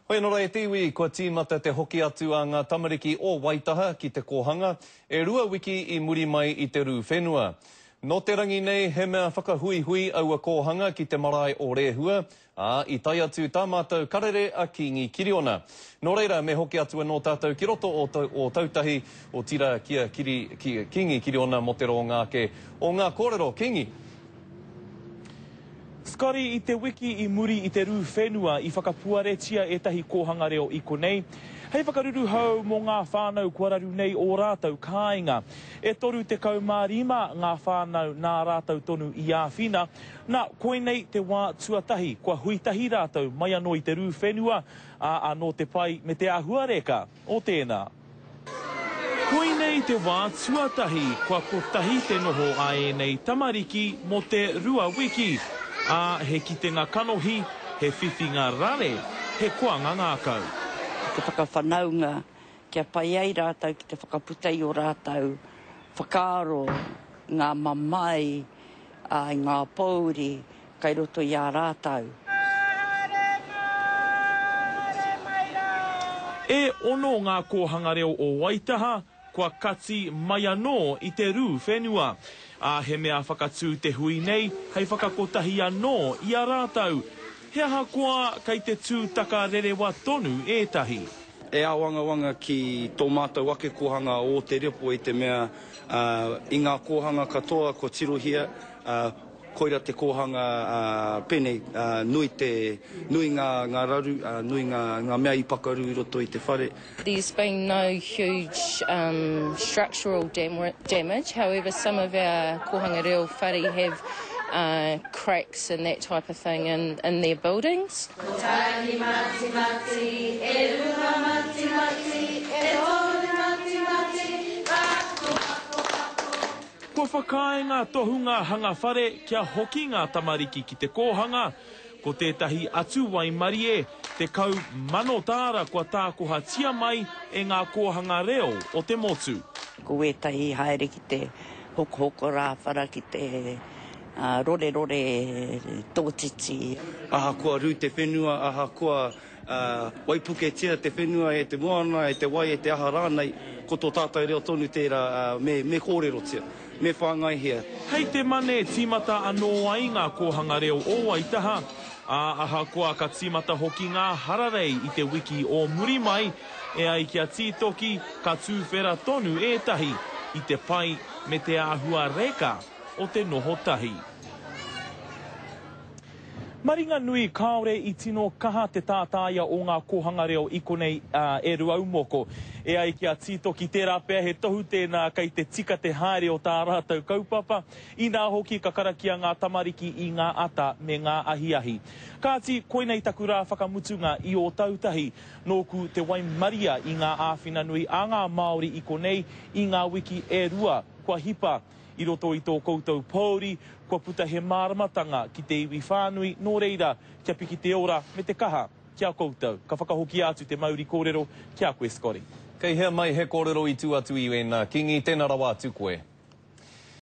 Hoi anō rā e te iwi, kua tīmata te hoki atu a ngā tamariki o Waitaha ki te kōhanga, e rua wiki i muri mai i te rū whenua. Nō te rangi nei he mea whakahuihui aua kōhanga ki te marae o Rēhua, ā, i tae atu tā mātou karere a Kīngi Kiriona. Nō reira, me hoki atu anō tātou ki roto o Ōtautahi, otirā ki a Kiri, ki Kīngi Kiriona mō te rōnga ake o ngā kōrero. Kīngi. Scotty, I te wiki i muri i te rū whenua i whakapuaretia ētahi kōhanga reo i konei, hei whakaruruhau mō ngā whānau kua raru nei ō rātou kāinga. E 35 ngā whānau nā rātou tonu i āwhina, nā, koinei te wā tuatahi kua hui tahi rātou mai anō i te rū whenua, ā, anō te pai me te āhuareka o tēnā. Koinei te wā tuatahi kua kotahi te noho a ēnei tamariki mō te rua wiki, ā, he kitenga kanohi, he whiwhinga rare, he koanga ngākau. Ki te whakawhanaunga kia pai ai rātou ki te whakaputa i ō rātou whakaaro, ngā mamae, ā, i ngā pōuri Kei roto i a rātou. Haere mai, mai rā. E ono ngā kōhanga reo o Waitaha kua kati mai anō i te rū whenua. Ā, he mea whakatū te hui nei hei whakakotahi anō i a rātou. He ahakoa kei te tū takarerewa tonu ētahi. E āwangawanga ki tō mātou ake kōhanga o Te Repo i te mea i ngā kōhanga katoa kua tirohia, Koira te kōhanga pēnei, nui te, nui ngā, ngā raru, nui ngā, ngā mea i pakaru i roto i te whare. There's been no huge structural damage, however some of our kōhanga reo whare have cracks and that type of thing in, in their buildings. Kotahi matimati, e rua matimati, e toru matimati, pako pako pako. Kua whakaae ngā tohunga hanga whare kia hoki ngā tamariki ki te kōhanga. Ko tētahi atu waimarie, 10,000 tāra kua tākohatia mai e ngā kōhanga reo o te motu. Ko wētahi i haere ki te hokohoko rāwhara, ki te rorerore tōtiti. Ahakoa rū te whenua, ahakoa Ā, waipuketia te whenua e te moana, e te wai, e te aha rānei, ko tō tātou reo tonu tērā, ā, me, me kōrerotia, me whāngaihia. Hei te Mane tīmata anō ai ngā kōhanga reo o Waitaha, ā, ahakoa ka tīmata hoki ngā hararei i te wiki o muri mai, e ai ki a Tītoki, ka tūwhera tonu ētahi i te pai me te āhua reka o te noho tahi. Maringanui kāore i tino kaha te tātāia o ngā kōhanga reo i konei e Ruaumoko. E ai ki a Tītoki tērā pea he tohu tēnā kei te tika te haere o tā rātou kaupapa, inā hoki ka karakia ngā tamariki i ngā ata me ngā ahiahi. Kāti, koinei taku rā whakamutunga i Ōtautahi. Nōku te waimaria i ngā āwhina nui a ngā Māori i konei i ngā wiki e rua kua hipa. I roto i tō koutou pōuri, kua puta he māramatanga ki te iwi whānui, nō reira, kia piki te ora me te kaha ki a koutou. Ka whakahokia atu te mauri kōrero ki a koe Scotty. Kei hea mai he kōrero i tū atu i ēnā Kingi, tēnā rawa atu koe.